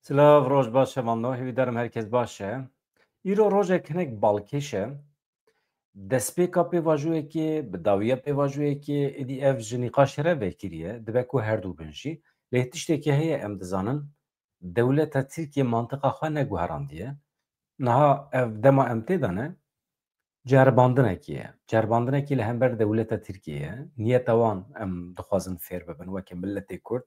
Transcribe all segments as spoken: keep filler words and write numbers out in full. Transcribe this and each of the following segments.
Silav, roj baş e mano, hêvîdarim herkes baş e. Îro rojek hinek balkêş e. Destpêka pêvajoyekê, bi dawiya pêvajoyekê, êdî ev ji nîqaşê re vekiriye, dibe ku her du bin jî. Lê tiştekî heye em dizanin, dewleta Tirkiye mantiqa xwe neguherandiye. Niha ev dema em tê de ne, ceribandinekê ye. Ceribandinekê li hember dewleta Tirkiye ye. Niyeta wan em dixwazin fêr bibin weke miletê Kurd.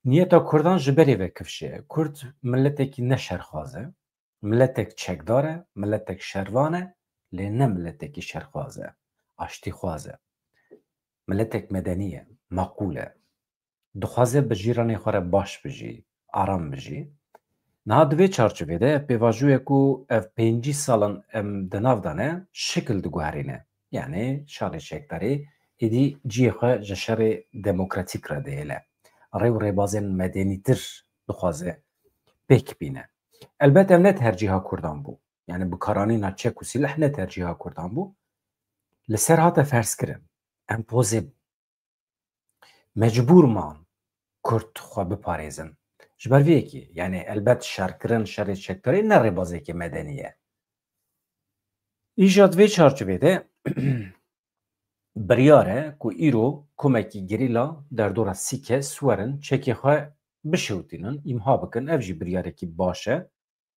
Niyeta Kurdan ji berê ve kifşe ye. Kurd miletekî ne şerxwaz e. Miletek çekdar e, miletek şervan e, lê ne miletekî şerxwaz e. Aştîxwaz e. Miletek medenî ye, meqûl e. Dixwaze bi cîranê xwe re baş bijî, aram bijî. Niha di vê çarçovê de ev pêvajoyê ku ev pêncî sal in em di nav de ne, şikil diguherîne. Yanî şerê çekdarî êdî cihê xwe ji şerê demokratîk re dihêle. Rê û rêbazên medenîtir dixwaze pêk bîne. Elbet ev ne tercîha Kurdan bû. Yanî bikaranîna çek û sîleh ne tercîha Kurdan bû. Li ser hate ferzkirin. Empoze bû. Mecbûr man Kurd xwe biparêzin. Ji ber vê yekê, yanî elbet şerkirin, şerê çekdarî ne rêbazekê medenî ye. Îja di vê çarçovê de biryar e ku îro komekî gerîla derdora sî kes werin çekê xwe bişewitînin, îmha bikin. Ev jî biryarekî baş e.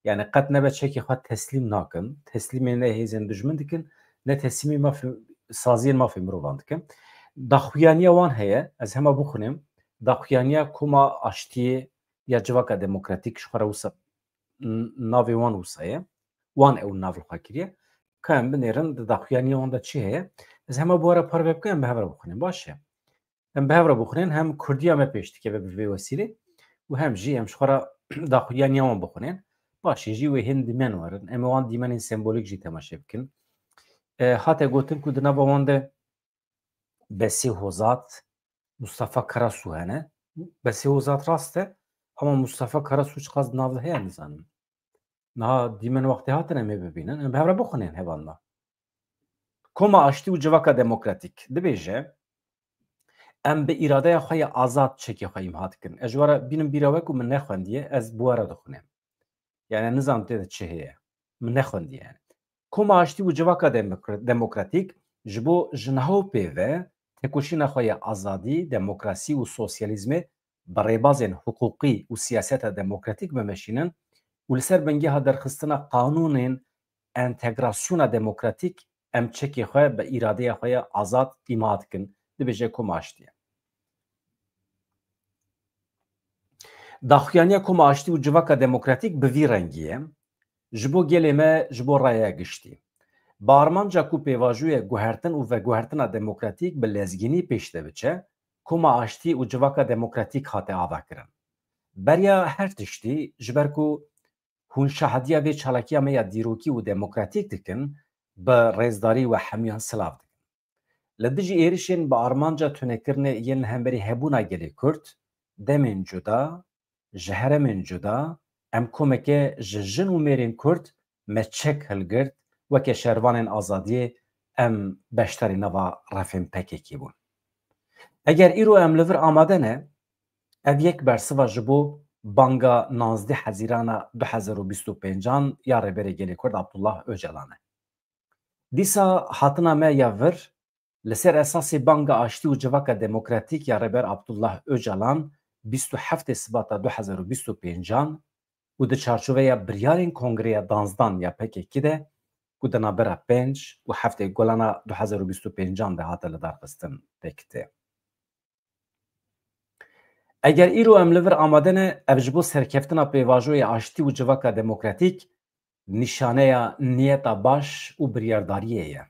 Yani qet nebe çekê xwe teslîm nakin. Teslîmê ne hêzên dijmin dikin, ne teslîmê mafê, saziyên mafê mirovan dikin. Daxuyaniya wan heye, ez hema bixwînim. Daxuyaniya Koma Aştiyê ya Civaka Demokratîk ji xwe re wisa, n-, navê wan wisa ye. Wan ew nav li xwe kiriye. Ka em binêrin, di daxuyaniya wan de çi heye? Ez hema bi we re parve bikim, em bi hev re bixwînin. Baş e. Em bi hev re bixwînin, hem kurdiya me pêş dikeve bi vê wesîlê û hem jî em ji xwe re daxuyaniya wan bixwînin. Paşê jî wê hin dîmen werin. Em ê wan dîmenên sembolîk jî temaşe bikin. E, hate gotin ku di nava wan de Besê Hozat, Mustafa Karasu hene. Besê Hozat rast e, ama Mustafa Karasu çiqas di nav de heye nizanim. Niha dîmen wextê hatin em ê bibînin. Em bi hev re bixwînin hevalna. Koma Aştî û Civaka Demokratîk dibêje, em bi îradeya xwe ya azad çekê xwe îmha dikin. Ez ji we re bînim bîra we ku min nexwendiye, ez bi we re dixwînim. Yani nizam tê de çi heye. Min nexwendiye yani. Koma Aştî û Civaka Demokra-, Demokratîk ji bo ji niha û pê ve tekoşîna xwe ya azadî, demokrasî û sosyalîzmê bi rêbazên hiqûqî û siyaseta demokratîk bimeşînin û li ser bingeha derxistina qanûnên entegrasyona demokratîk em çekê xwe bi îradeya xwe ya azad îmha dikin, dibêje Koma Aştiyê. Daxuyaniya Koma Aştî û Civaka Demokratîk bi vî rengî ye. Ji bo gelê me, ji bo raya giştî. Bi armanca ku pêvajoyê guhertin û veguhertina demokratîk bi lezgînî pêş de biçe, Koma Aştî û Civaka Demokratîk hate avakirin. Beriya her tiştî, ji ber ku hûn şahediya vê çalakiya me ya dîrokî û demokratîk dikin, bi rêzdarî we hemûyan silav dikin. Li dijî êrişên bi armanca tunekirinê yên li hemberî hebûna gelê Kurd, demên cuda, ji herêmên cuda, em komeke ji jin û mêrên Kurd me çek hilgirt, weke şervanên azadiyê em beşdarî nava refên P K K bûn. Eger îro em li vir amade ne, ev yek bersiva ji bo banga navzdeh Hezîrana du hezar û bîst û pêncan ya Rêberê Gelê Kurd Abdullah Ocalan e. Dîsa hatina me ya vir, li ser esasê banga aştî û civaka demokratîk ya Rêber Abdullah Ocalan, bîst û heftê Sibata du hezar û bîst û pêncan û di çarçoveya biryarên Kongreya danzdan ya P K K de, ku di navbera pênc û heftê Gulana du hezar û bîst û pêncan de hate lidarxistin, pêk tê. Eger îro em li vir amade ne, ev ji bo serkeftina pêvajoyê aştî û civaka demokratîk nîşaneya niyeta baş û biryardariyê ye.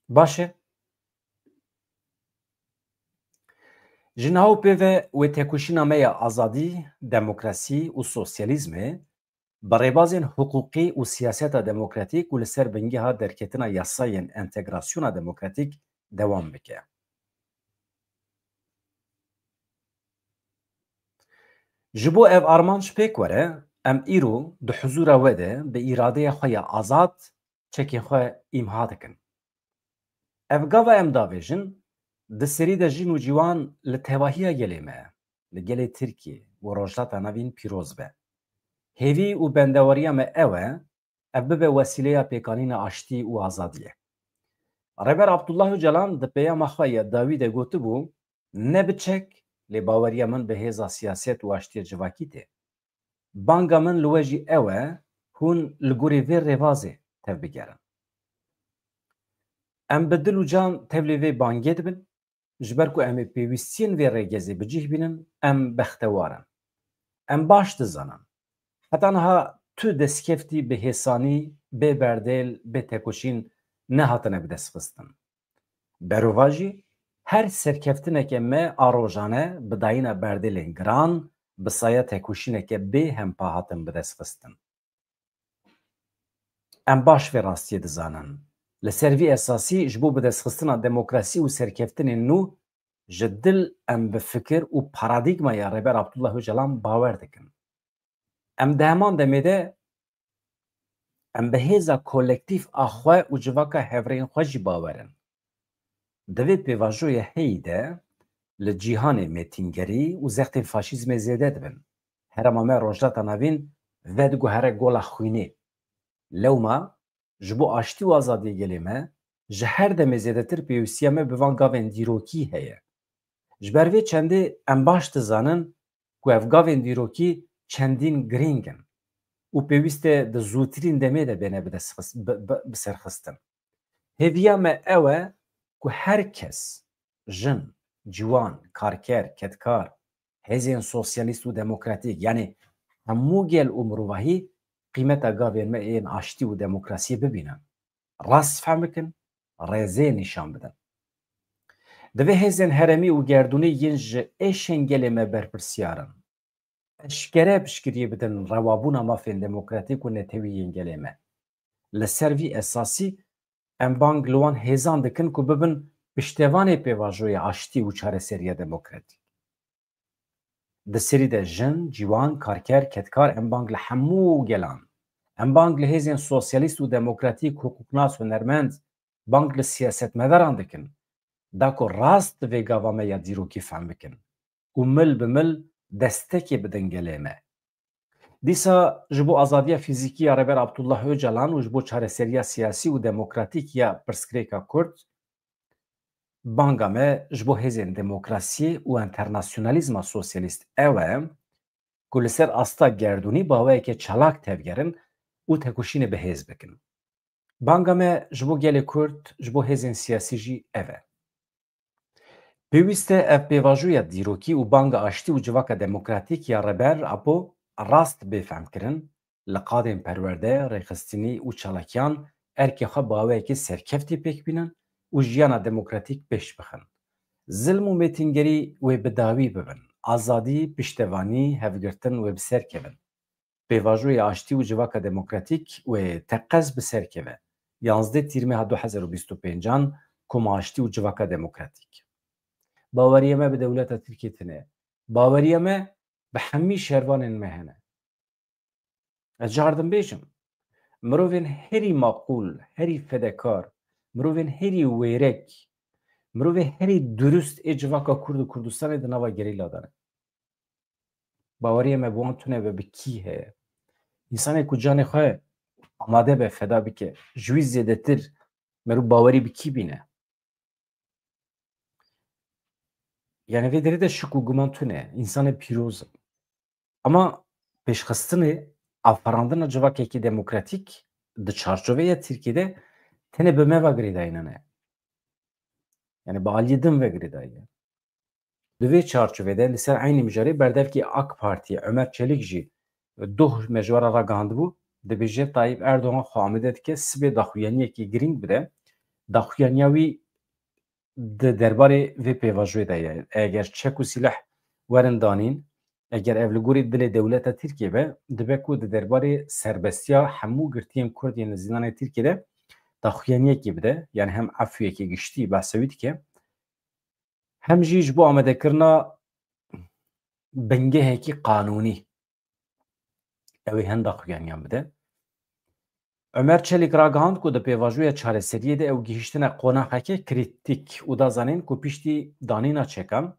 Baş e. Ji niha û pê ve wê tekoşîna me ya azadî, demokrasî û sosyalîzmê bi rêbazên hiqûqî û siyaseta demokratîk û li ser bingeha derketina yasayên entegrasyona demokratîk dewam bike. Ji bo ev armanc pêk were, em îro di huzûra we de bi îradeya xwe ya azad çekên xwe îmha dikin. Ev gava em davêjin, Di serî de jin û ciwan li tevahiya gelê me, li gelê Tirkiyê û Rojhilata Navîn pîroz be. Hêvî û bendewariya me ew e, ev bibe wesîleya pêkanîna aştî û azadiyê. Rêber Abdullah Ocalan di peyama xwe ya dawî de gotibû, ne bi çek, lê baweriya min bi hêza siyaset û aştiya civakî tê. Banga min li we jî ew e, hûn li gorî vê rêvazê tevbigerin. Em bi dil û can tevlî vê bangê dibin, ji ber ku em ê pêwîstiyên vê rêgezê bi cih bînin, em bextewar in. Em baş dizanin, heta niha tu destkeftî bi hêsanî, bê berdêl, bê tekoşîn nehatine bidestxistin. Berovajî, her serkeftineke me a rojane bi dayîna berdêlên giran, bi saya tekoşîneke bê hempa hatin bidestxistin. Em baş vê rastiyê dizanin. Li ser vî esasî ji bo bidestxistina demokrasî û serkeftinên nû ji dil em bi fikir û paradîgmaya Rêber Abdullah Ocalan bawer dikin. Em di heman demê de em bi hêza kolektîf a xwe û civaka hevrêyên xwe jî bawer in. Di vê pêvajoya heyî de li cîhanê mêtîngerî û zextên faşîzmê zêde dibin. Herêma me Rojhilata Navîn vediguhere gola xwînê. Lewma ji bo aştî û azadiyê gelê me, ji her demê zêdetir pêwîstiya me bi van gavên dîrokî heye. Ji ber vê çendê em baş dizanin ku ev gavên dîrokî çendîn girîng in û pêwîst e di zûtirîn demê de bêne bidestxist-, bi, bi, biserxistin. Hêviya me ew e ku her kes, jin, ciwan, karker, kedkar, hêzên sosyalîst û demokratîk, yanî hemû gel û mirovahî qîmeta gavên me ên aştî û demokrasiyê bibînin, rast fehm bikin, rêzê nîşan bidin. Divê hêzên herêmî û gerdûnî yên ji êşên gelê me berpirsiyar in, eşkere piştgiriyê bidin rewabûna mafên demokratîk û netewî yên gelê me. Li ser vî esasî em bang li wan hêzan dikin ku bibin piştevanê pêvajoya aştî û çareseriya demokratîk. Di serî de jin, ciwan, karker, kedkar, em bang li hemû gelan, em bang li hêzên sosyalîst û demokratîk, hiqûqnas, hunermend, bang li siyasetmedaran dikin, da ku rast vê gava me ya dîrokî fehm bikin û mil bi mil destekê bidin gelê me. Dîsa ji bo azadiya fîzîkî ya Rêber Abdullah Ocalan û ji bo çareseriya siyasî û demokratîk ya pirsgirêka Kurd, banga me ji bo hêzên demokrasiyê û enternasyonalîzma sosyalîst ew e ku li ser asta gerdûnî bi awayeke çalak tevgerin û tekoşînê bi hêz bikin. Banga me ji bo gelê Kurd, ji bo hêzên siyasî jî ev e. Pêwîst e ev pêvajoya dîrokî û banga aştî û civaka demokratîk ya Rêber Apo rast bê fehmkirin, li qadên perwerde, rêxistinî û çalakiyan erkê xwe bi awayekî serkeftî pêk bînin û jiyana demokratîk pêş bixin. Zilm û mêtingerî wê bi dawî bibin, azadî, piştevanî, hevgirtin wê bi ser kevin. Pêvajoya aştî û civaka demokratîk wê teqez bi ser keve. Yanzdeh Tîrmeha du hezar û bîst û pêncan, Koma Aştî û Civaka Demokratîk. Baweriya me bi dewleta Tirkiyê tune ye. Baweriya me bi hemî şervanên me hene. Ez carin bêjim, mirovên herî maqûl, herî fedekar, mirovên herî wêrek, mirovê herî durust ê civaka Kurd û Kurdistanê di nava gerîla de ne. Baweriya me bi wan tune be, bi kî heye? Însanê ku canê xwe amade be feda bike, ji wî zêdetir meriv bawerî bi kî bîne? Yani vê derê de şik û guman tune, însanê pîroz in. Ama pêşxistinê, aferandina civakekî demokratîk di çarçoveya Tirkiyê de tenê bi me ve girêdayî nane. Yani bi aliyê din ve girêdayî ye. Di vê çarçovê de li ser eynî mijarê berdevkî AK Partiyê Ömer Çelik jî doh me ji we re ragihandibû, dibêje Tayyip Erdogan xwe amade dike sibê daxuyaniyekî girîng bide. Daxuyaniya wî di derbarê vê pêvajoyê de ye. Eger çek û sîleh werin danîn, eger ev li gorî dilê dewleta Tirkiyê be, dibe ku di derbarê serbestiya hemû girtiyên Kurd yên li zîndanê Tirkiyê de daxuyaniyekî bide, yani hem efûyekî giştî behsa wî dike, hem jî ji bo amadekirina bingehekî qanûnî ew ê henda xuyaniyan bide. Ömer Çelik ragihand ku di pêvajoya çareseriyê de ew gihîştine qonaxeke krîtîk û da zanîn ku piştî danîna çekan,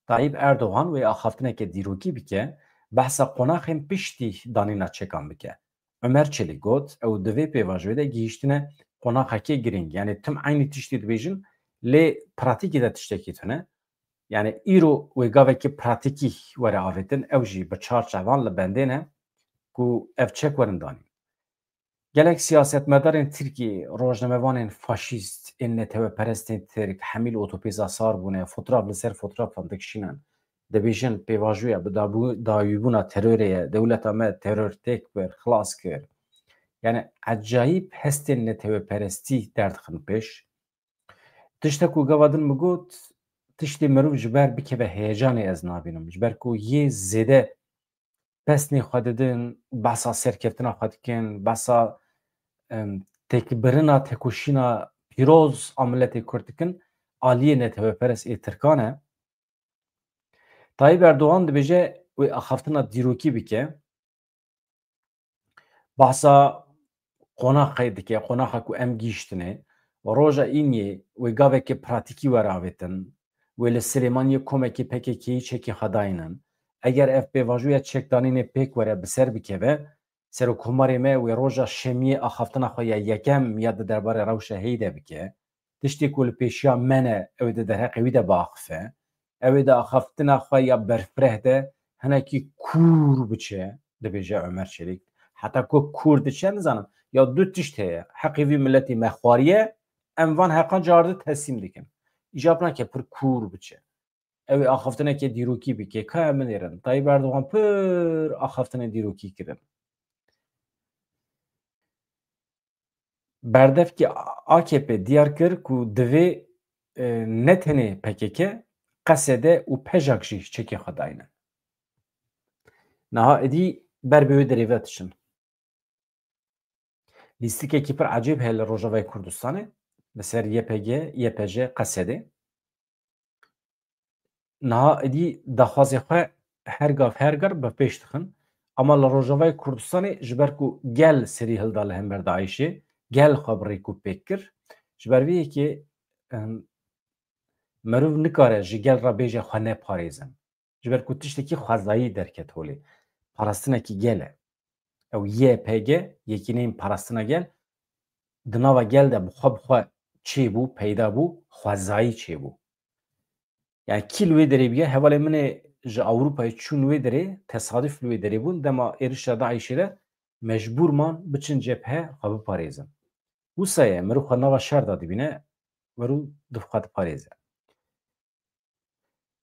Tayyip Erdogan wê axaftineke dîrokî bike, behsa qonaxên piştî danîna çekan bike. Ömer Çelik got, ew di vê pêvajoyê de gihîştine qonaxekê girîng, yanî tim eynî tiştî dibêjin, lê pratîkî de tiştekî tune. Yanî îro wê gavekî pratîkî were avêtin, ew jî bi çar çavan li bendê ne ku ev çek werin danîn. Gelek siyasetmedarên Tirkiyê, rojnamevanên faşîst, ên neteweperestên Tirk, hemî li otopêza sar bûne, fotraf li ser fotrafan dikişînin. Dibêjin, pêvajoya bi dabû-, dawîbûna terorê ye, dewleta me teror têk bir, xilas kir. Yani ecayîb hestên neteweperestî derdixin pêş. Tiştek ku gava din min got, tiştê mirov ji ber bikeve heyecanê ez nabînim. Ji ber ku yê zêde pesnê xwe didin, behsa serkeftina xwe dikin, behsa, em, têkbirina, tekoşîna pîroz a miletê Kurd dikin, aliyê neteweperest ê Tirkan e. Tayyip Erdogan dibêje wê axaftina dîrokî bike. Bahsa qonaxê dike, qonaxa ku em gihîştine. Roja îniyê wê gaveke pratîkî were avêtin. Wê li Silêmaniyê komekî P K K'yî çekê xwe dayînin. Eger ev pêvajoya çekdanînê pêk were bi ser bikeve, Serokkomarê me wê roja şemiyê axaftina xwe ya yekem ya di derbarê rewşa heyî de bike. Tiştê ku li pêşiya me ne, ew ê di derheqê wî de biaxife. Ew ê di axaftina xwe ya berfireh de hinekî kûr biçe, dibêje Ömer Çelik. Heta ku kûr diçe, nizanim. Ya du tişt heye. Heqê vî miletî me xwariye, em van heqan cardî teslîm dikin. Îcab nake pir kûr biçe. Ew ê axaftineke dîrokî bike. Ka em binêrin. Tayyip Erdogan pir axaftinên dîrokî kirin. Berdevkê A K P diyar kir ku divê, e, ne tenê P K K, Qesede û Pejak jî çekê xwe daynin. Niha êdî ber bi wê derê ve diçin. Lîstikekî pir ecêb heye li Rojavayê Kurdistanê, li ser Y P G, Y P J, Qesedê. Niha êdî daxwazê xwe her gav, her gar bi pêş dixin. Ama li Rojavayê Kurdistanê, ji ber ku gel serî hilda li hember DAIŞê, gel xwe bi rêk û pêk kir. Ji ber vê yekê, em, meriv nikare ji gel re bêje xwe neparêzin. Ji ber ku tiştekî xwezayî derket holê. Parastinekî gel e. Ew Y P G, Yekîneyên Parastina Gel, di nava gel de bi xwe bi xwe çêbû, peyda bû, xwezayî çêbû. Yani kî li wê derê bûye, hevalên min ê ji Ewropayê çûn wê derê, tesaduf li wê derê bûn, dema êrişa DAIŞê de mecbûr man biçin cebhe xwe biparêzin. Wisa ye, mirov xwe nava şer de dibîne, werû div xwe diparêze.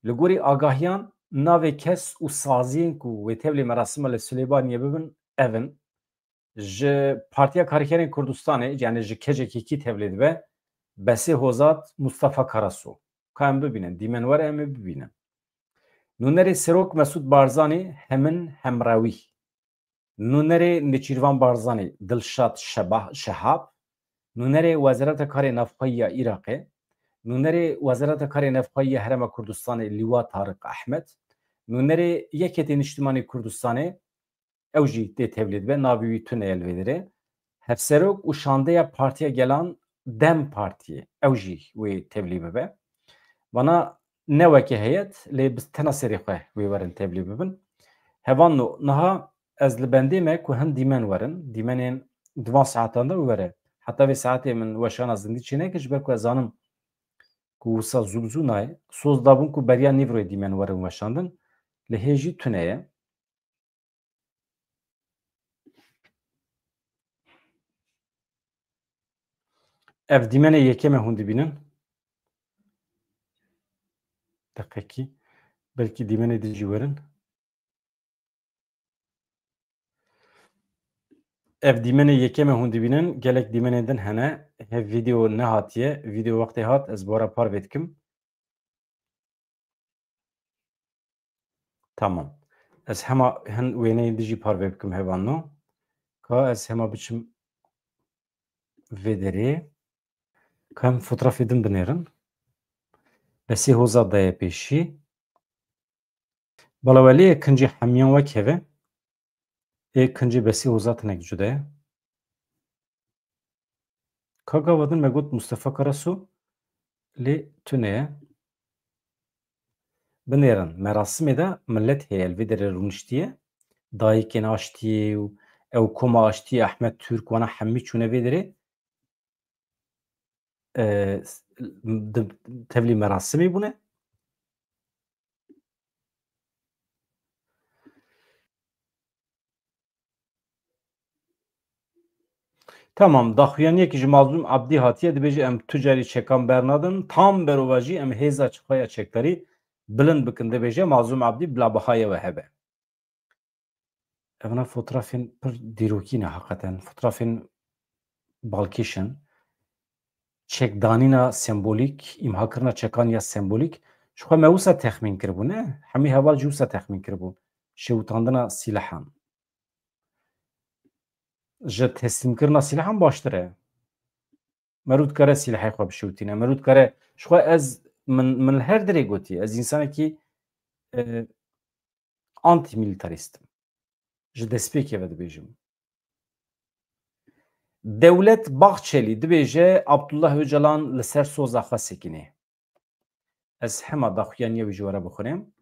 Li gorî agahiyan, navê kes û saziyên ku wê tevlî merasima li Silêmaniyê bibin, ev in. Ji Partiya Karkerên Kurdistanê, yani ji K C K kî tevlî dibe, Besê Hozat, Mustafa Karasu. Ka em bibînin, dîmen were em ê bibînin. Nûnerê Serok Mesûd Barzanî, Hemin Hemrawî. Nûnerê Nêçîrvan Barzanî, Dilşad Şeba-, Şehab, nûnerê Wezareta Karê Navxweyî ya Iraqê, nûnerê Wezareta Karê Navxweyî ya Herêma Kurdistanê, Lîwa Tariq Ehmed, nûnerê Yekêtê Niştimanî Kurdistanê, ew jî tê tevlî dibe, navê wî tune ye li vê derê. Hevserok û şandeya Partiya Gelan, DEM Partiyê, ew jî wê tevlî bibe. Vana ne weke heyet, lê bi tena serê xwe wê werin tevlî bibin. Hevalno, niha ez li bendê me ku hin dîmen werin, dîmenên di van saetan de were. Heta vê saetê min weşana zindî çênekir, ji ber ku ez zanim ku wisa zû bi zû nayê. Soz dabûn ku beriya nîvroyê dîmen werin weşandin, lê hê jî tune ye. Ev dîmenê yekem e hûn dibînin. Deqekî. Belkî dîmenê din jî werin. Ev dîmenê yekem e hûn dibînin. Gelek dîmenên din hene. Hev vîdeo nehatiye. Vîdeo wextê hat, ez bi we re parve dikim. Tamam. Ez hema hin wêneyên din jî parve bikim hevalno. Ka ez hema biçim vê derê. Ka em fotrafê din binêrin. Besê Hozat daye pêşî. Bala welê kincê hemiyan wek hev e. Ê kincê Besê Hozat hinek cuda ye. Ka gava din me got Mustafa Karasu, lê tune ye. Binêrin, merasimê de millet heye li vê derê rûniştiye. Dayikên aştiyê û ew koma aştiyê Ehmed Türk, wana hemî çûne vê derê. E, s-, di, tevlî merasimê bûne. Tamam, daxuyaniyekî ji Mazlûm Abdî hatiye, dibêje, em tu carî çekan bernadin, tam berovajî em hêza çi xwe ya çekdarî bilind bikin, dibêje Mazlûm Abdî, bila bihayê we hebe. Evna fotrafên pir dîrokî ne heqeten. Fotrafên balkêş in. Çekdanîna sembolîk, îmhakirina çekan ya sembolîk, ji xwe me wisa texmîn kiribû, ne? Hemî heval jî wisa texmîn kiribû. Şewitandina sîlehan. Ji teslîmkirina sîlehan baştir e. Merû dikare sîlehê xwe bişewitîne. Merû dikare, ji xwe ez, min, min li her derê gotî, ez însanekî, e, antîmîlîtarîst im. Ji destpêkê ve dibêjim. Dewlet Bahçelî dibêje Abdullah Ocalan li ser soza xwe sekinê. Ez hema daxuyaniya wî ji we re bixwînim.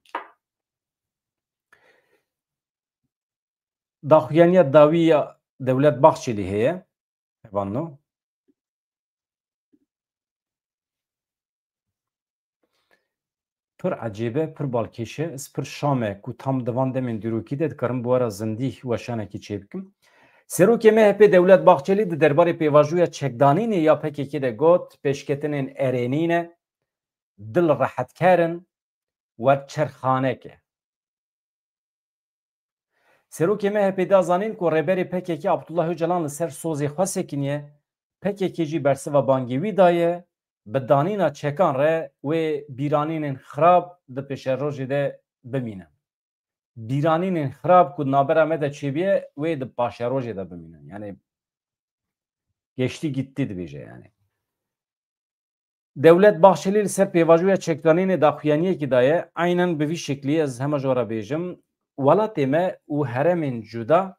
Daxuyaniya dawî ya Dewlet Bahçelî heye. Hevalno. Pir ecêb e, pir balkêş e. Ez pir şam e ku tam di van demên dîrokî de dikarim bi we re zindî weşanekî çêbikim. Serokê M H P Dewlet Bahçelî di derbarê pêvajoya çekdanînê ya P K K de got, pêşketinên erênî ne, dil rehetker in, wek çerxaneke. Serokê M H P da zanîn ku Rêberê P K K Abdullah Ocalan li ser sozê xwe sekiniye, P K K jî bersiva bangê wî daye, bi danîna çekan re wê bîranînên xirab di pêşerojê de bimînin. Bîranînên xirab ku di navbera me de çêbûye, wê di paşerojê de bimînin. Yani geçti gitti dibêje yani. Dewlet Bahçelî li ser pêvajoya çekdanînê daxuyaniyekî daye, eynen bi vî şeklî ez hema ji we re bêjim, welatê me û herêmên cuda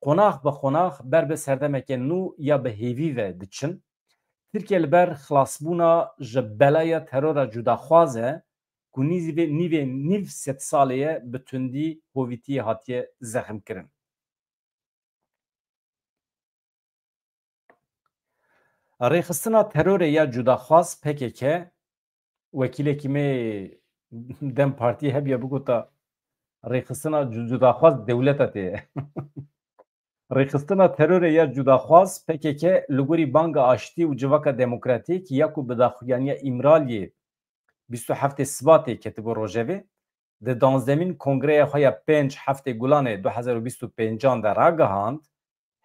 qonax bi qonax ber bi serdemeke nû ya bi hêvî ve diçin. Tirkiye li ber xilasbûna ji belaya terora cudaxwaz e ku nîvê, nîvê nîv sedsalê ye bi tundî hovîtiyê hatiye zexmkirin. Rêxistina terorê ya cudaxwaz P K K, wekîlekî me DEM Partî hebûye bigota rêxistina cu-, cudaxwaz dewleta tê ye. Rêxistina terorê ya cudaxwaz P K K li gorî banga aştî û civaka demokratîk ya ku bi daxuyaniya Îmraliyê bîst û heftê Sibatê ketibû rojevê, di danzdemîn kongreya xwe ya pênc heftê Gulanê du hezar û bîst û pêncan de ragihand,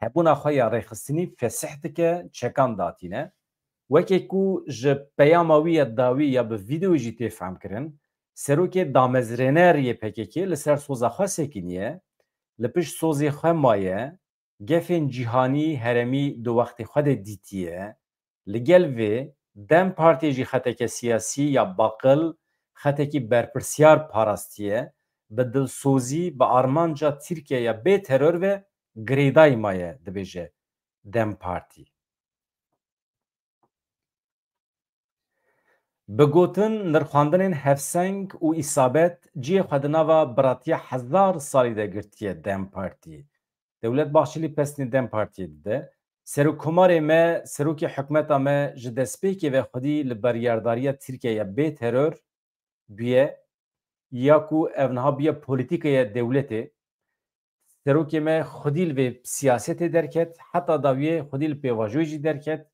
hebûna xwe ya rêxistinî fesih dike, çekan datîne. Wekî ku ji peyama wî ya dawî ya bi vîdeoyê jî tê fehmkirin, serokê damezrêner yê P K K li ser soza xwe sekiniye, li pişt sozê xwe maye, gefên cîhanî herêmî di wextê xwe de dîtiye. Li gel vê, DEM Partiyê jî xeteke siyasî ya baqil, xetekî berpirsiyar parastiye, bi dilsozî, bi armanca Tirkiye ya bê teror ve girêdayî maye, dibêje DEM Partî. Bi gotin nirxandinên hevseng û îsabet cihê xwe di nava biratiya hezar salî de girtiye DEM Partî. Dewlet Bahçelî pesnê DEM Partiyê dide. Serokkomarê me, serokê hikûmeta me ji destpêkê ve xwedî li beryardariya Tirkiye ya bê teror bûye, ya ku ev niha bûye polîtîkaya dewletê. Serokê me xwedî li vê siyasetê derket, heta dawiyê xwedî li pêvajoyê jî derket.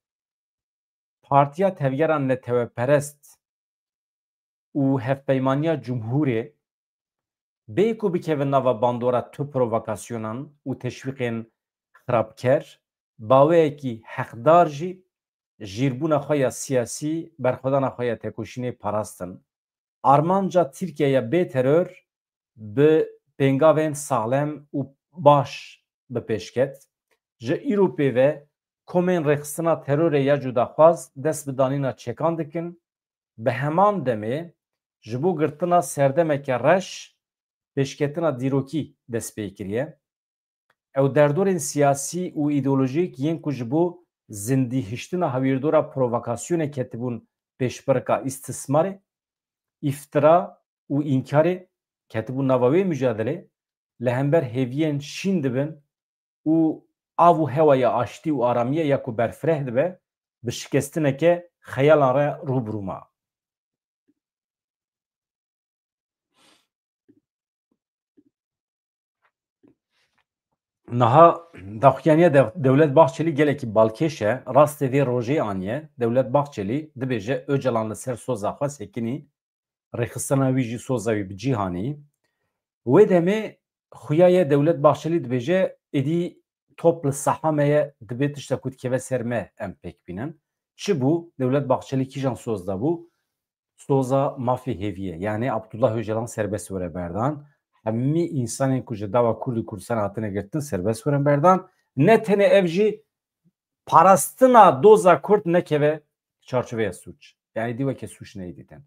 Partiya Tevgera Neteweperest û Hevpeymaniya Cumhurê bê ku bikevin nava bandora tu provokasyonan û teşwîqên xirabker, bi awayekî heqdar jî jîrbûna xwe ya siyasî, berxwedana xwe ya tekoşînê parastin. Armanca Tirkiye ya bê teror bi pêngavên saxlem û baş bi pêş ket. Ji îro pê ve komên rêxistina terorê ya cudaxwaz dest bi danîna çekan dikin. Bi heman demê ji bo girtina serdemeke reş pêşketina dîrokî dest pê kiriye. Ew derdorên siyasî û îdeolojîk yên ku ji bo zindî hiştina hewîrdora provokasyonê ketibûn pêşbirka îstismarê, îftira û înkarê ketibûn nava wê mucadelê, li hember hêviyên şîn dibin û av û hewa ya aştî û aramiye ya ku berfireh dibe, bi şikestineke xeyalan re rû bi rû ma. Niha daxuyaniya dev-, Dewlet Bahçelî gelekî balkêş e, rastê vê rojê aniye. Dewlet Bahçelî dibêje Ocalan li ser soza xwe sekinî, rêxistina wî jî soza wî bi cî hanî. Wê demê xuya ye Dewlet Bahçelî dibêje êdî top li saha me ye, dibê tişta ku dikeve ser me em pêk bînin. Çi bû? Dewlet Bahçelî kîjan soz de bû? Soza mafê hêviyê. Yanî Abdullah Ocalan serbest were berdan. Hemî însanên ku ji dava Kurd û Kurdistan hatine girtin serbest were berdan. Ne tenê ev jî parastina doza Kurd nekeve çarçoveya sûc. Yanî dî weke sûc neyê dîtin.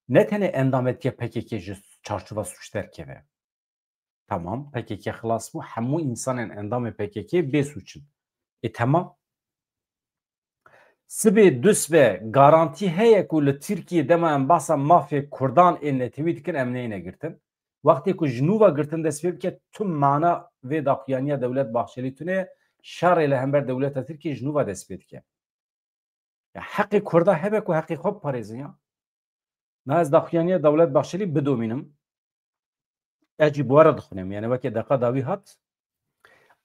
Ne tenê endametiya P K K ji çarçova sûc derkeve. Tamam, P K K xilas bû. Hemû însanên endamê P K K bê sûc in. E, temam. Sibê dusbe garantî heye ku li Tirkiyê dema em bahsa mafê Kurdan ên netewî dikin, em neyne girtin. Wextê ku ji nû ve girtin dest pê bike, tu mana vê daxuyaniya Dewlet Bahçelî tune, şerê li hember dewleta Tirkiyê ji nû ve dest pê dike. Ya heqê Kurda hebe ku heqê xwe biparêzin ya. Na ez daxuyaniya Dewlet Bahçelî bidomînim. Ez jî bi we re dixwînim. Yani weke deqa dawî hat.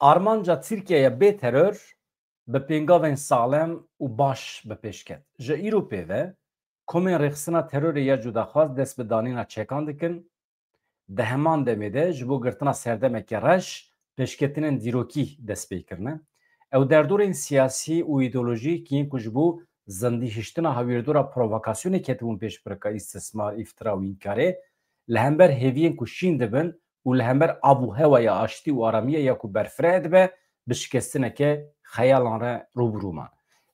Armanca Tirkiyeye bê teror bi pêngavên saxlem û baş bi pêş ket. Ji îro pê ve komên rêxistina terorê ya cudaxwaz dest bi danîna çekan dikin. Di heman demê de ji bo girtina serdemeke reş pêşketinên dîrokî dest pê kirine. Ew derdorên siyasî û îdeolojîk yên ku ji bo zindîhiştina hewîrdora provokasyonê ketibûn pêşbirka îstismar, îftira û înkarê, li hember hêviyên ku şîn dibin û li hember av û hewa ya aştî û aramiye ya ku berfireh dibe, bi şikestineke xeyalan re rû bi rû man.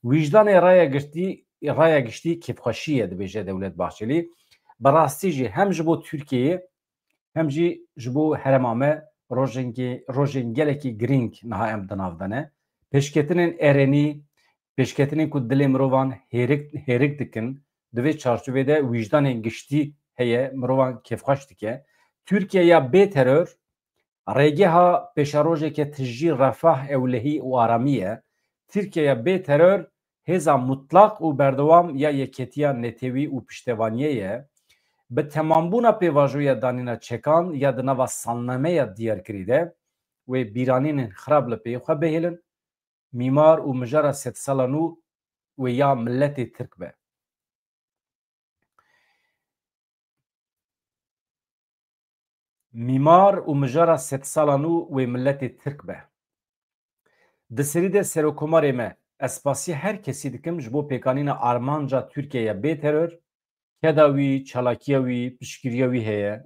Wijdanê raya giştî, raya giştî kêfxweşî ye, dibêje Dewlet Bahçelî. Bi rastî jî hem ji bo Tirkiyeyê hem jî ji bo herêma me rojên ge-, rojên gelekî girîng niha em di nav de ne. Pêşketinên erenî, pêşketinên ku dilê mirovan hêrik, hêrik dikin, di vê çarçovê de wijdanên giştî heye, mirovan kêfxweş dike. Tirkiye ya bê teror, rêgeha pêşerojeke tijî refah, ewlehî û aramî ye. Tirkiyeya bê teror hêza mutlaq û berdewam ya yeketiya netewî û piştevaniyê ye. Bi temambûna pêvajoya danîna çekan ya di nava salnameya diyarkirî de wê bîranînên xirab li peyê xwe bihêlin. Mîmar û mijara sedsala nû wê ya miletê Tirk be. Mîmar û mijara sedsala nû wê miletê Tirk be. Di serî de Serokkomarê me, ez spasî her kesî dikim ji bo pêkanîna armanca Tirkiyeye bê teror. Keda wî, çalakiya wî, piştgiriya wî heye.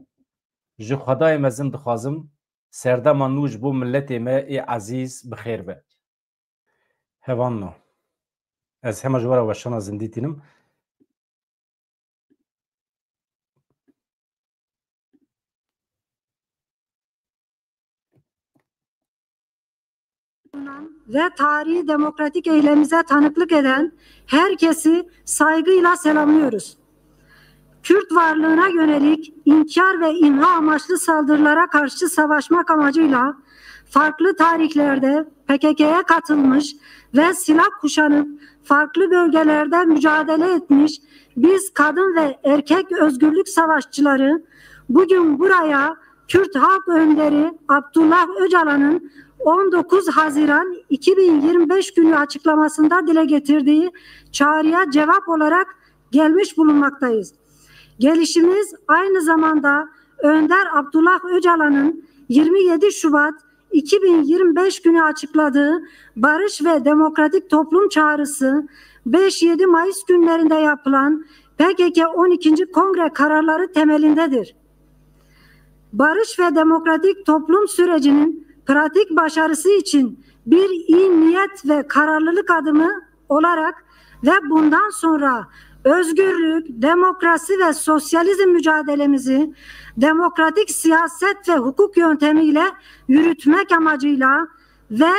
Ji Xwedayê mezin dixwazim serdema nû ji bo miletê me ê ezîz bi xêr be. Hevalno. Ez hema ji we re weşana zindî tînim. Ve tarihi demokratik eylemimize tanıklık eden herkesi saygıyla selamlıyoruz. Kürt varlığına yönelik inkar ve imha amaçlı saldırılara karşı savaşmak amacıyla farklı tarihlerde P K K'ye katılmış ve silah kuşanıp farklı bölgelerde mücadele etmiş biz kadın ve erkek özgürlük savaşçıları bugün buraya Kürt halk önderi Abdullah Öcalan'ın on dokuz Haziran iki bin yirmi beş günü açıklamasında dile getirdiği çağrıya cevap olarak gelmiş bulunmaktayız. Gelişimiz aynı zamanda Önder Abdullah Öcalan'ın yirmi yedi Şubat iki bin yirmi beş günü açıkladığı barış ve demokratik toplum çağrısı, beş yedi Mayıs günlerinde yapılan P K K on ikinci kongre kararları temelindedir. Barış ve demokratik toplum sürecinin pratik başarısı için bir iyi niyet ve kararlılık adımı olarak ve bundan sonra özgürlük, demokrasi ve sosyalizm mücadelemizi demokratik siyaset ve hukuk yöntemiyle yürütmek amacıyla ve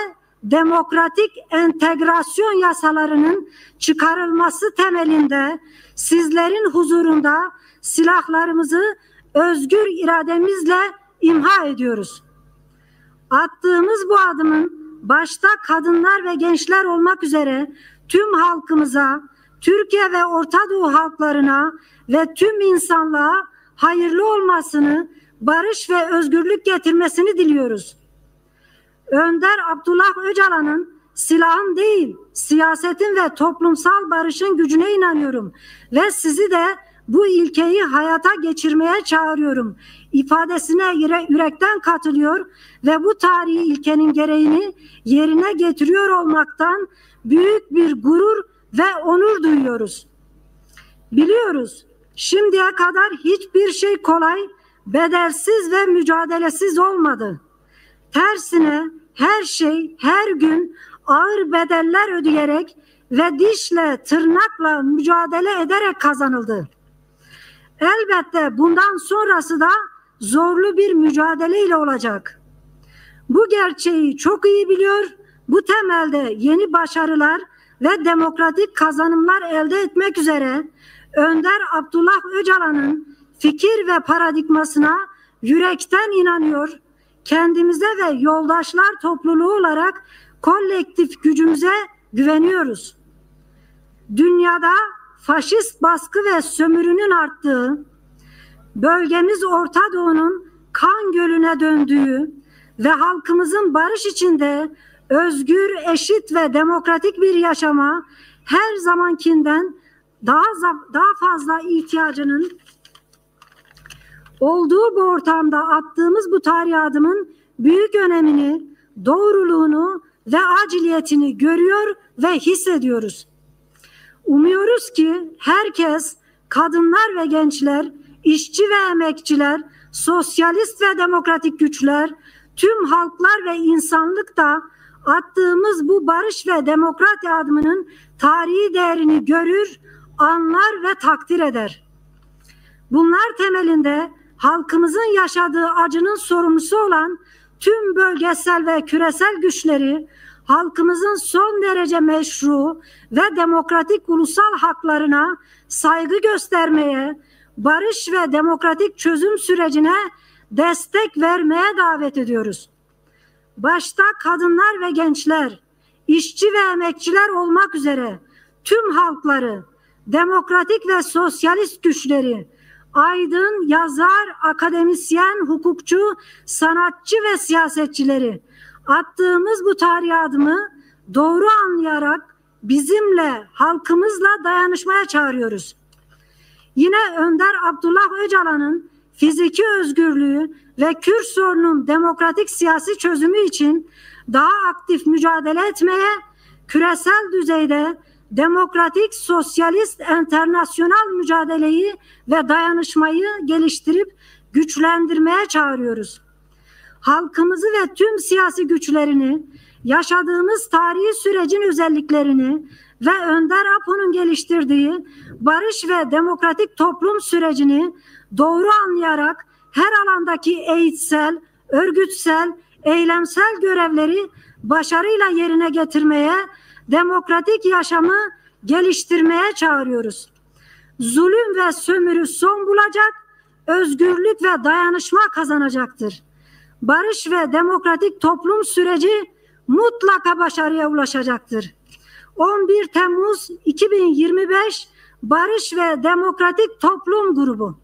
demokratik entegrasyon yasalarının çıkarılması temelinde sizlerin huzurunda silahlarımızı, özgür irademizle imha ediyoruz. Attığımız bu adımın başta kadınlar ve gençler olmak üzere tüm halkımıza, Türkiye ve Orta Doğu halklarına ve tüm insanlığa hayırlı olmasını, barış ve özgürlük getirmesini diliyoruz. Önder Abdullah Öcalan'ın "Silahın değil, siyasetin ve toplumsal barışın gücüne inanıyorum ve sizi de bu ilkeyi hayata geçirmeye çağırıyorum" ifadesine yüre-, yürekten katılıyor ve bu tarihi ilkenin gereğini yerine getiriyor olmaktan büyük bir gurur ve onur duyuyoruz. Biliyoruz, şimdiye kadar hiçbir şey kolay, bedelsiz ve mücadelesiz olmadı. Tersine her şey her gün ağır bedeller ödeyerek ve dişle tırnakla mücadele ederek kazanıldı. Elbette bundan sonrası da zorlu bir mücadeleyle olacak. Bu gerçeği çok iyi biliyor, bu temelde yeni başarılar ve demokratik kazanımlar elde etmek üzere Önder Abdullah Öcalan'ın fikir ve paradigmasına yürekten inanıyor, kendimize ve yoldaşlar topluluğu olarak kolektif gücümüze güveniyoruz. Dünyada faşist baskı ve sömürünün arttığı, bölgemiz Orta Doğu'nun kan gölüne döndüğü ve halkımızın barış içinde özgür, eşit ve demokratik bir yaşama her zamankinden daha za-, daha fazla ihtiyacının olduğu bu ortamda attığımız bu tarihi adımın büyük önemini, doğruluğunu ve aciliyetini görüyor ve hissediyoruz. Umuyoruz ki herkes, kadınlar ve gençler, işçi ve emekçiler, sosyalist ve demokratik güçler, tüm halklar ve insanlık da attığımız bu barış ve demokrasi adımının tarihi değerini görür, anlar ve takdir eder. Bunlar temelinde halkımızın yaşadığı acının sorumlusu olan tüm bölgesel ve küresel güçleri halkımızın son derece meşru ve demokratik ulusal haklarına saygı göstermeye, barış ve demokratik çözüm sürecine destek vermeye davet ediyoruz. Başta kadınlar ve gençler, işçi ve emekçiler olmak üzere tüm halkları, demokratik ve sosyalist güçleri, aydın, yazar, akademisyen, hukukçu, sanatçı ve siyasetçileri attığımız bu tarihi adımı doğru anlayarak bizimle, halkımızla dayanışmaya çağırıyoruz. Yine Önder Abdullah Öcalan'ın fiziki özgürlüğü ve Kürt sorunun demokratik siyasi çözümü için daha aktif mücadele etmeye, küresel düzeyde demokratik, sosyalist, enternasyonal mücadeleyi ve dayanışmayı geliştirip güçlendirmeye çağırıyoruz. Halkımızı ve tüm siyasi güçlerini, yaşadığımız tarihi sürecin özelliklerini ve Önder Apo'nun geliştirdiği barış ve demokratik toplum sürecini doğru anlayarak her alandaki eğitsel, örgütsel, eylemsel görevleri başarıyla yerine getirmeye, demokratik yaşamı geliştirmeye çağırıyoruz. Zulüm ve sömürü son bulacak, özgürlük ve dayanışma kazanacaktır. Barış ve demokratik toplum süreci mutlaka başarıya ulaşacaktır. On bir Temmuz iki bin yirmi beş, Barış ve Demokratik Toplum Grubu.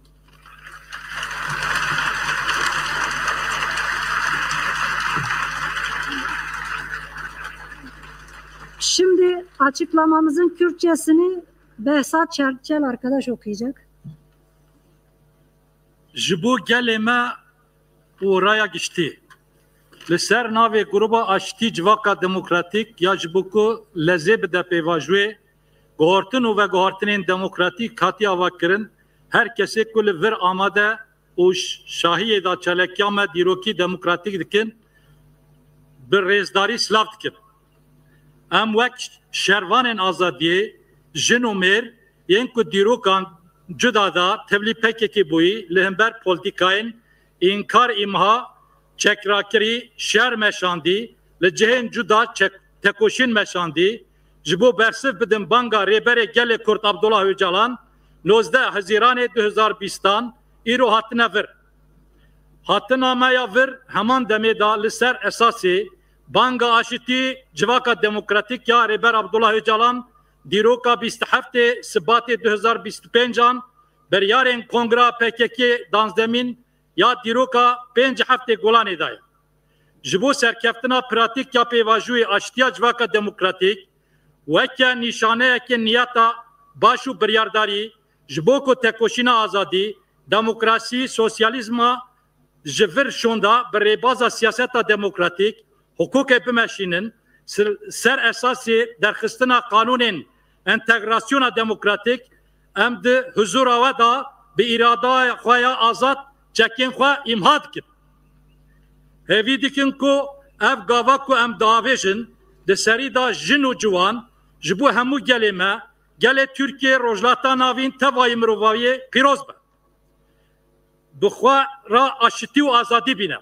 Şimdi açıklamamızın Kürtçesini Behzat Çerçel arkadaş okuyacak. Ji bo gelê me û raya giştî. Li ser navê Gruba Aştî Civaka Demokratîk ya ji bo ku lezê bide pêvajoyê, guhartin û veguhartinên demokratîk hatiye avakirin, her kesê ku li vir amade û ş-, şahiyê de çalakiya me dîrokî demokratîk dikin, bi rêzdarî silav dikin. Em wek şervanên azadiyê, jin û mêr yên ku dîrokan cuda da tevlî P K K bûyî, li hember polîtîkayên înkar, îmha, çekrakirî, şer meşandî, li cihên cuda çek-, tekoşîn meşandî, ji bo bersiv bidin banga Rêberê Gelê Kurd Abdullah Ocalan, nozdeh Hezîranê du hezar bîstan îro hatine vir. Hatina me ya vir heman demê de li ser esasê banga aşitî civaka demokratîk ya Rêber Abdullah Ocalan, dîroka bîst û heftê Sibatê du hezar bîst û pêncan, biryarên Kongra P K K danzdemîn ya dîroka pênc heftê Golanê de ye. Ji bo serkeftina pratîk ya pêvajoyê aştiya civaka demokratîk, weke nîşaneyeke niyeta baş û biryardarî, ji bo ku tekoşîna azadî, demokrasî, sosyalîzma ji vir şonda bi rêbaza siyaseta demokratîk, hukukê bimeşînin, ser, ser esasê derxistina qanûnên entegrasyona demokratîk, em di huzura we de bi îradaya xwe ya azad çekên xwe îmha dikin. Hêvî dikin ku ev gava ku em diavêjin, di serî de jin û ciwan, ji bo hemû gelê me, gelê Tirkiyê, Rojhilata Navîn, tevayî mirovahiyê pîroz be. Bi xwe re aşitî û azadî bîne.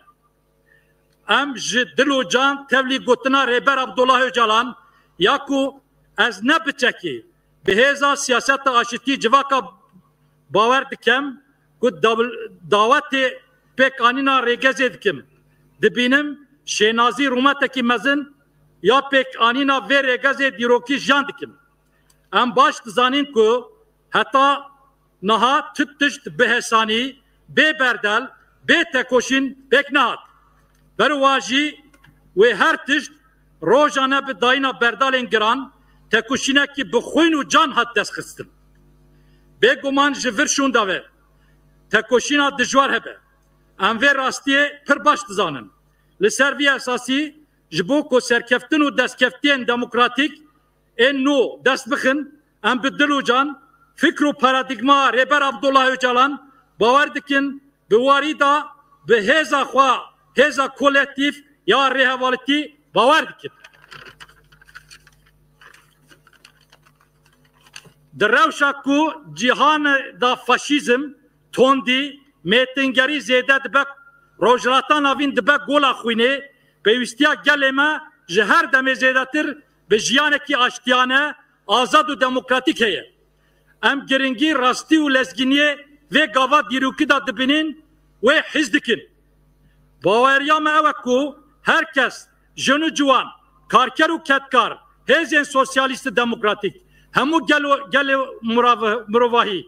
Em ji dil û can tevlî gotina Rêber Abdullah Ocalan ya ku ez ne biçekî bi hêza siyaseta aşitî civaka bawer dikim ku daw-, dawetê pêkanîna rêgezê dikim. Dibînim şênazî rûmetekî mezin ya pêkanîna vê rêgezê dîrokî jiyan dikim. Em baş dizanin ku heta niha tu tişt bi hesanî, bê berdel, bê tekoşîn pêk nehat. Berwajî wê her tişt rojane bi dayîna berdalên giran, tekoşînekî bi xwîn û can hat destxistin. Bêguman ji vir şûnda ve tekoşîna dijwar hebe. Em vê rastiyê pir baş dizanin. Li ser vî esasî ji bo ku serkeftin û destkeftiyên demokratîk ên nû dest bixin, em bi dil û can, fikr û paradîgma Rêber Abdullah Ocalan bawer dikin, bi warî de bi hêza xwe, hêza kolektîf ya rêhevalîtî bawer dikin. Di rewşa ku cîhanê de faşîzm, tondî, mêtingerî zêde dibe, Rojhilata Navîn dibe gola xwînê, pêwîstiya gelê me ji her demê zêdetir bi jiyanekî aştiyane, azad û demokratîk heye. Em giringî rastî û lezgîniyê vê gava dîrokî de dibînin, wê hîs dikin. Baweriya me ew e ku her kes, jin û ciwan, karker û kedkar, hêzên sosyalîst û demokratîk, hemû gelo-, gelê murav-, mirovahî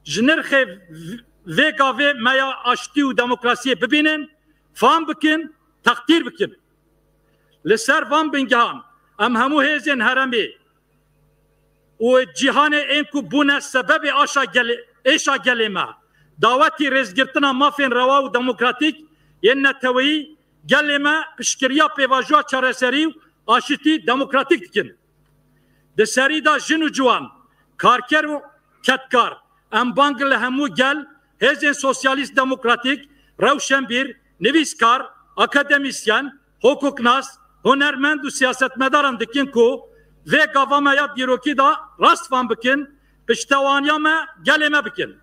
ji nirxê v-, vê gavê me ya aştî û demokrasiyê bibînin, fam bikin, teqdîr bikin. Li ser van bingehan em hemû hêzên herêmê û cîhanê ên ku bûne sebebê aşa gelê, êşa gelê me, dawetî rêzgirtina mafên rewa û demokratîk yên neteweyî gelê me piştgiriya pêvajoya çareserî û aşitî demokratîk dikin. Di serî de jin û ciwan, karker û kedkar, em bang li hemû gel, hêzên sosyalîst demokratîk, rewşenbîr, nivîskar, akademîsyen, hukuknas, hunermend û siyasetmedaran dikin ku vê gava me ya dîrokî de rast fam bikin, piştewaniya me gelê me bikin.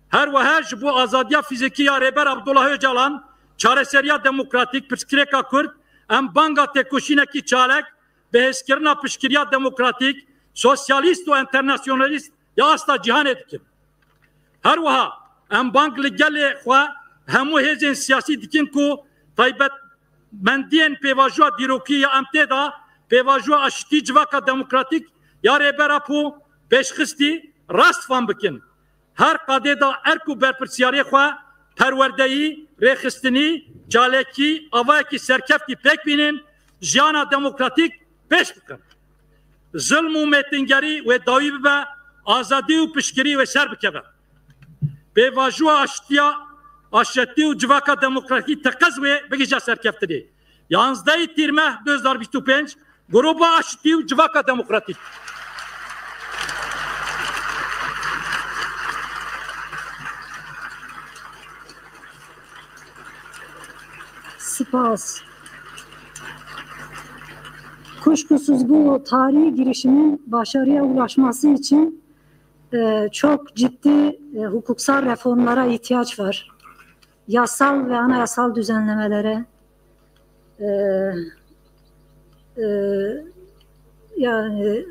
Her wiha ji bo azadiya fîzîkî ya Rêber Abdullah Ocalan, çareseriya demokratîk, pirsgirêka Kurd, em banga têkoşînekî çalek bi hêzkirina piştgiriya demokratîk, sosyalîst û enternasyonalîst ya asta cîhanê dikin. Her wiha em bang li gelê xwe, hemû hêzên siyasî dikin ku taybetmendiyên pêvajoya dîrokî ya em tê de pêvajoya aşitî civaka demokratîk ya Rêber Apo pêşxistî rast fam bikin. Her qadê de erk û berpirsiyariyê xwe, perwerdeyî, rêxistinî, çalakî, avayekî serkeftî pêk bînin, jiyana demokratîk pêş bixin. Zilm û mêtingerî wê dawî bibe, azadî û piştgirî wê ser bikeve. Pêvajoya aştiya, aşetî û civaka demokratîk teqez wê bigihîje serkeftinê. Yanzdehê Tîrmeh du hezar bîst û pênc, Gruba Aşitî û Civaka Demokratîk. Spas. Kuşkusuz bu tarihi girişimin başarıya ulaşması için, e, çok ciddi, e, hukuksal reformlara ihtiyaç var. Yasal ve anayasal düzenlemelere, e, e, yani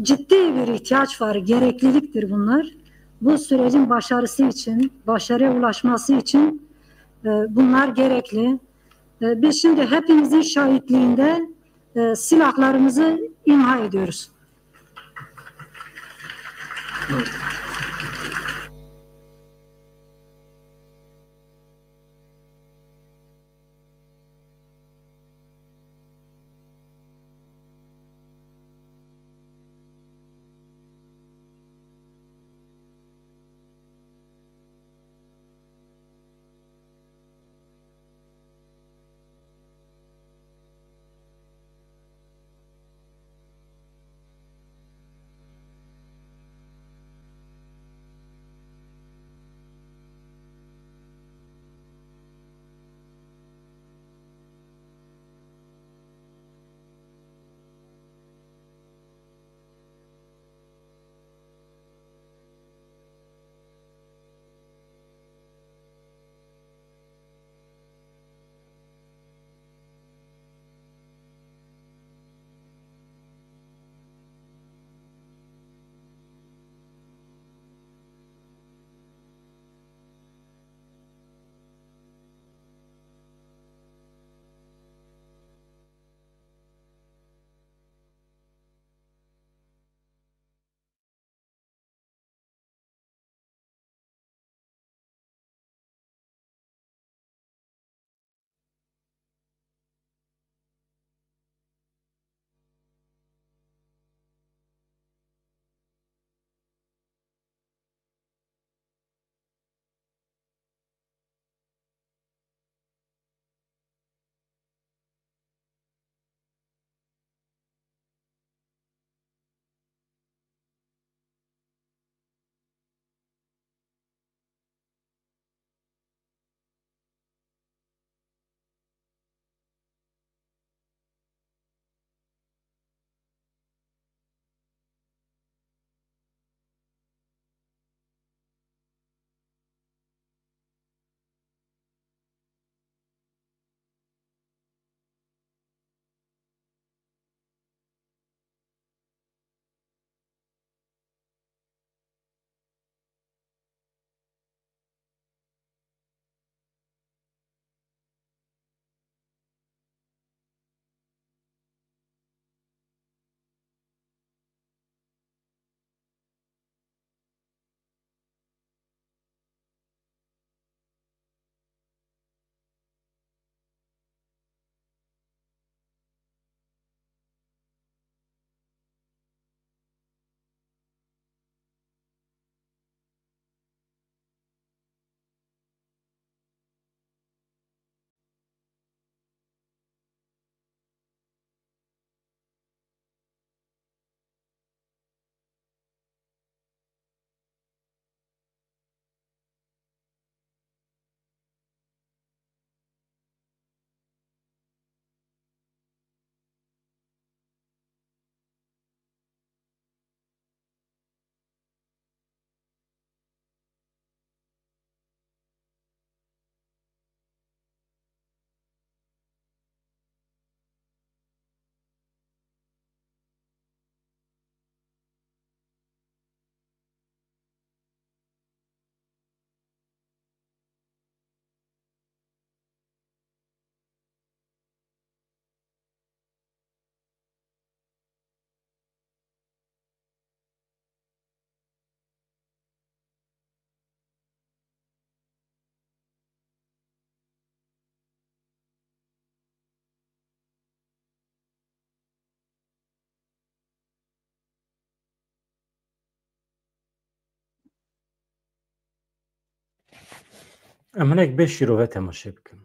ciddi bir ihtiyaç var, gerekliliktir bunlar. Bu sürecin başarısı için, başarıya ulaşması için, e, bunlar gerekli. E, biz şimdi hepimizin şahitliğinde, e, silahlarımızı imha ediyoruz. Em hinek bê şîrove temaşe bikin.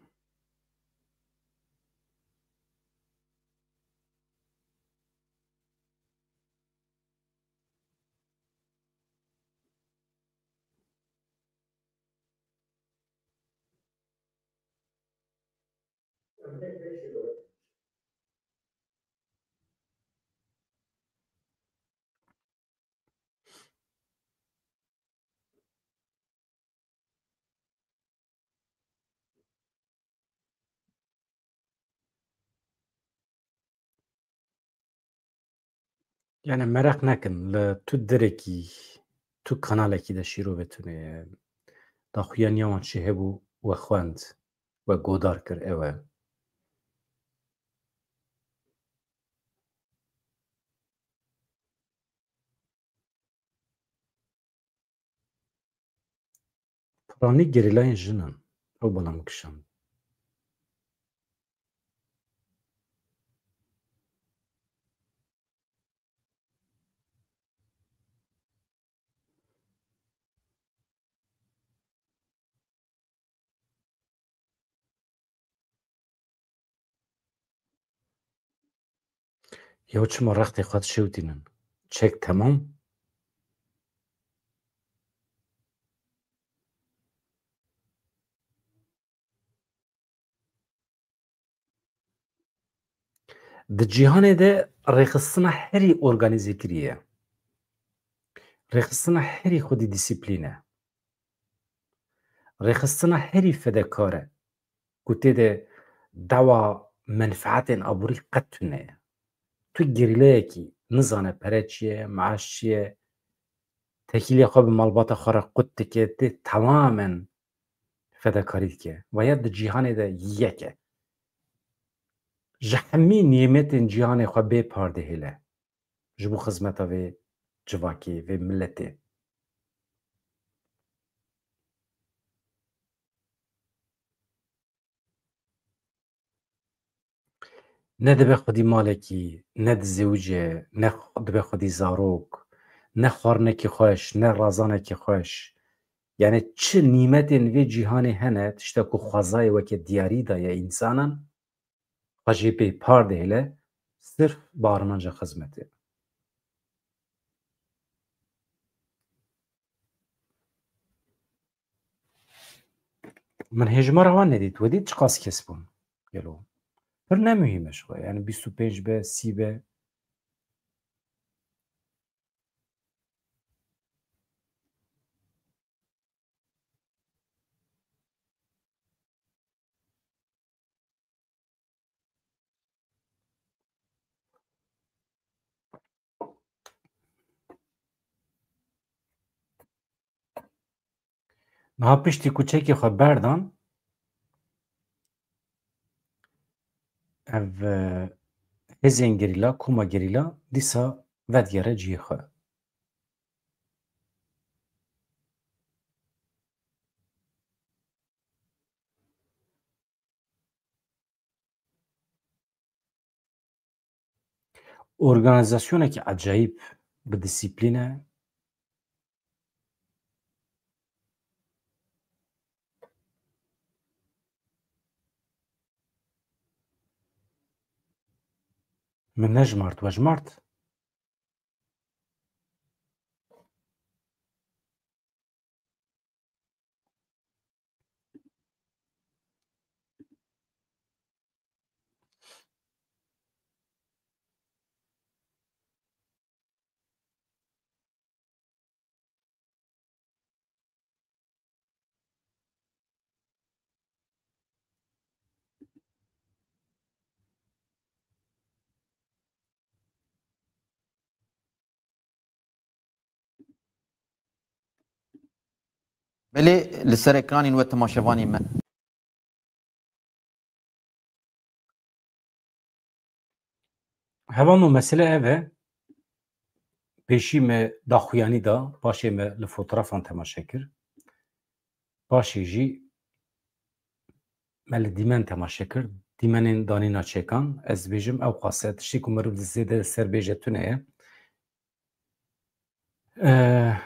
Yani meraq nekin, li tu derekî, tu kanalekî de şîrovê tune ye. Daxuyaniya wan çi hebû we xwend, we godar kir, ew e. Piranî gerîlayên jin in. Ew bela min kişand. Yew çima rextê xwe dişewtînin? Çek temam. Di cîhanê de rêxistina herî organîzekirî ye. Rêxistina herî xwedî dîsîplîn e. Rêxistina herî fedekar e. Ku tê de dawa menfaetên aborî qet tune ye. Tu gerîleyekî nizane pere çi ye, meaş çi ye, tekîliya xwe bi malbata xwe re qut dike, tê temamen fedekarî dike. Ve ya di cîhanê de yek e. Ji hemî nîmetên cîhanê xwe bê par dihêle. Ji bo xizmeta vê civakê, vê miletê. Ne dibe xwedî malekî, ne dizewice, ne xw-, dibe xwedî zarok, ne xwarinekî xweş, ne razanekî xweş. Yani çi nîmetên vê cîhanê hene, tişta ku xwezayê weke diyarî daye însanan, xwe jê pê par dihêle, sirf bi armanca xizmetê. Min hêjmara wan nedît. We dît çiqas kes bûn? Gelo. Pir ne muhîm e ji xwe. Yani bîst û pênc be, sî be. Niha piştî ku çekê xwe berdan, ev, e, hêzên gerîla, koma gerîla dîsa vedigere cihê xwe. Organîzasyonekî ecayîb bi dîsîplîn e. Min nejmart, we jmart? Belê, li ser ekranên we temaşevanên me. Hevalno, mesele ev e. Pêşî me daxuyanî da, paşê me li fotografan temaşe kir. Paşê jî me li dîmen temaşe kir. Dîmenên danîna çekan, ez dibêjim ew qas e. Tiştê ku meriv zêde li ser bêje tune ye. Eh,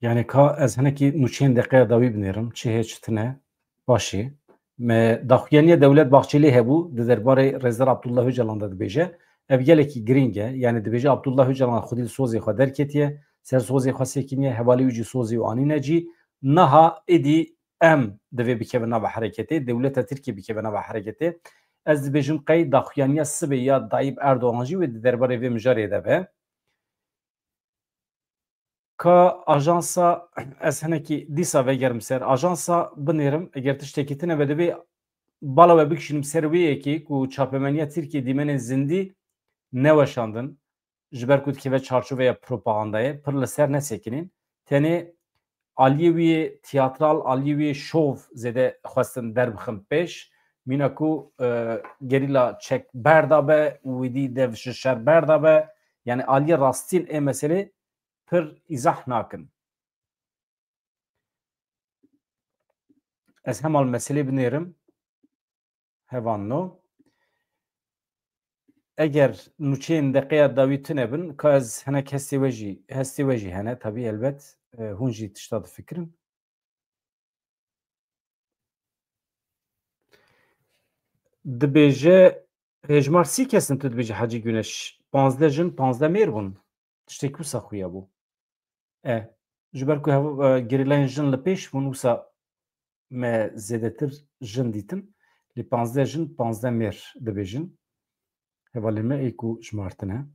yani ka ez hinekî nûçeyên deqeya dawî binêrim, çi heye çi tune, paşê. Me daxuyaniya Dewlet Bahçelî hebû, di derbarê Rêzdar Abdullah Ocalan de dibêje. Ev gelekî girîng e. Yani dibêje Abdullah Ocalan xwedî li sozê xwe derketiye, ser sozê xwe sekiniye, hevalê wî jî sozê û anîne cî. Niha êdî em divê bikeve nava hereketê, dewleta Tirkiyê bikeve nava hereketê. Ez dibêjim qey daxuyaniya sibê ya Tayyip Erdogan jî wê di derbarê vê mijarê de be. Ka ajansa, ez hinekî dîsa vegerim ser ajansa binêrim, eger tiştekî tune be divê bala we bikişînim ser wê yekê ku çapemeniya Tirkiyê dîmenên zindî neweşandin. ji ber ku dikeve çarçoveya propagandayê, pir li ser nesekinîn. Tenê aliyê wî tiyatral, aliyê wî şov zêde xwestin derbixin pêş. Mîna ku, e, gerîla çek berdabe û wî dî dev ji şer berdabe. Yani aliyê rastîn ê meselê pir îzah nakin. Ez hemal meselê binêrim. Hevanno. Eger nûçeyên deqeya dawî tune bin, ka ez hinek hestê we jî, hestê we jî hene, tabî elbet, e, hûn jî tişta difikirin. Dibêje, hêjmar sî kes in, tu dibêjî Hecî Güneş, panzdeh jin, panzdeh mêr bûn. Tiştekî wisa xuya bû. E, ji ber ku hev-, e, gerîlayên jin li pêş bûn, wisa me zêdetir jin dîtin. Lê panzdeh jin, panzdeh mêr dibêjin. Hevalên me ê ku jimartine.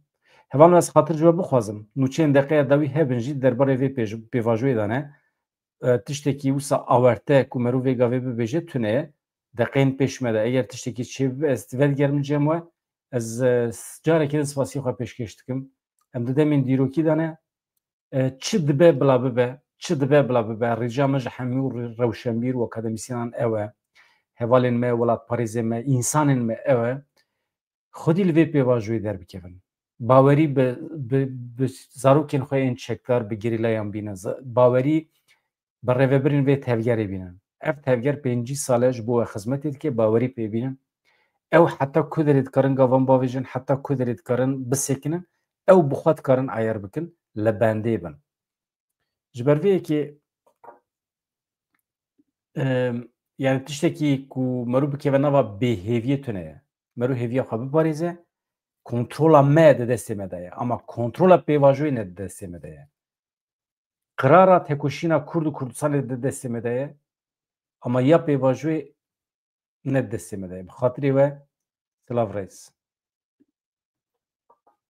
Hevalên me, ez xatir ji we bixwazim. Nûçeyên deqeya dawî hebin jî derbarê vê pêj-, pêvajoyê de ne. E, tiştekî wisa awerte ku merov vê gavê bibêje tune ye. Deqeyên pêş me de eger tiştekî çêbibe, ez vedigerim cem we. Ez, e, s-, carekê din spasiyê xwe pêşkêş dikim. Em di demên dîrokî de ne. E, çi dibe bila bibe, çi dibe bila bibe, rica min ji hemû re-, rewşenbîr û akademîsyenan ew e. Hevalên me, welatparêzên me, însanên me ew e. Xwedî li vê pêvajoyê derbikevin. Bawerî bi, bi, bi zarokên xwe yên çekdar, bi gerîlayan bînin. Z-, bawerî bi rêvebirên vê tevgerê bînin. Ev tevger pêncî sal e ji bo we xizmetê dike, bawerî pê bînin. Ew heta ku derê dikarin gavan bavêjin, heta ku derê dikarin bisekinin, ew bi xwe dikarin eyer bikin, li bendê bin. Ji ber vê yekê, em, yani tiştekî ku mero bikeve nava bêhêviyê tune ye. Mero hêviya xwe biparêze, kontrola me di destê me de ye. Ama kontrola pêvajoyê ne di destê me de ye. Qirara tekoşîna Kurd û Kurdistanê di destê me de ye. Ama ya pêvajoyê ne di destê me de ye. Bi xatirê we, silav rêz.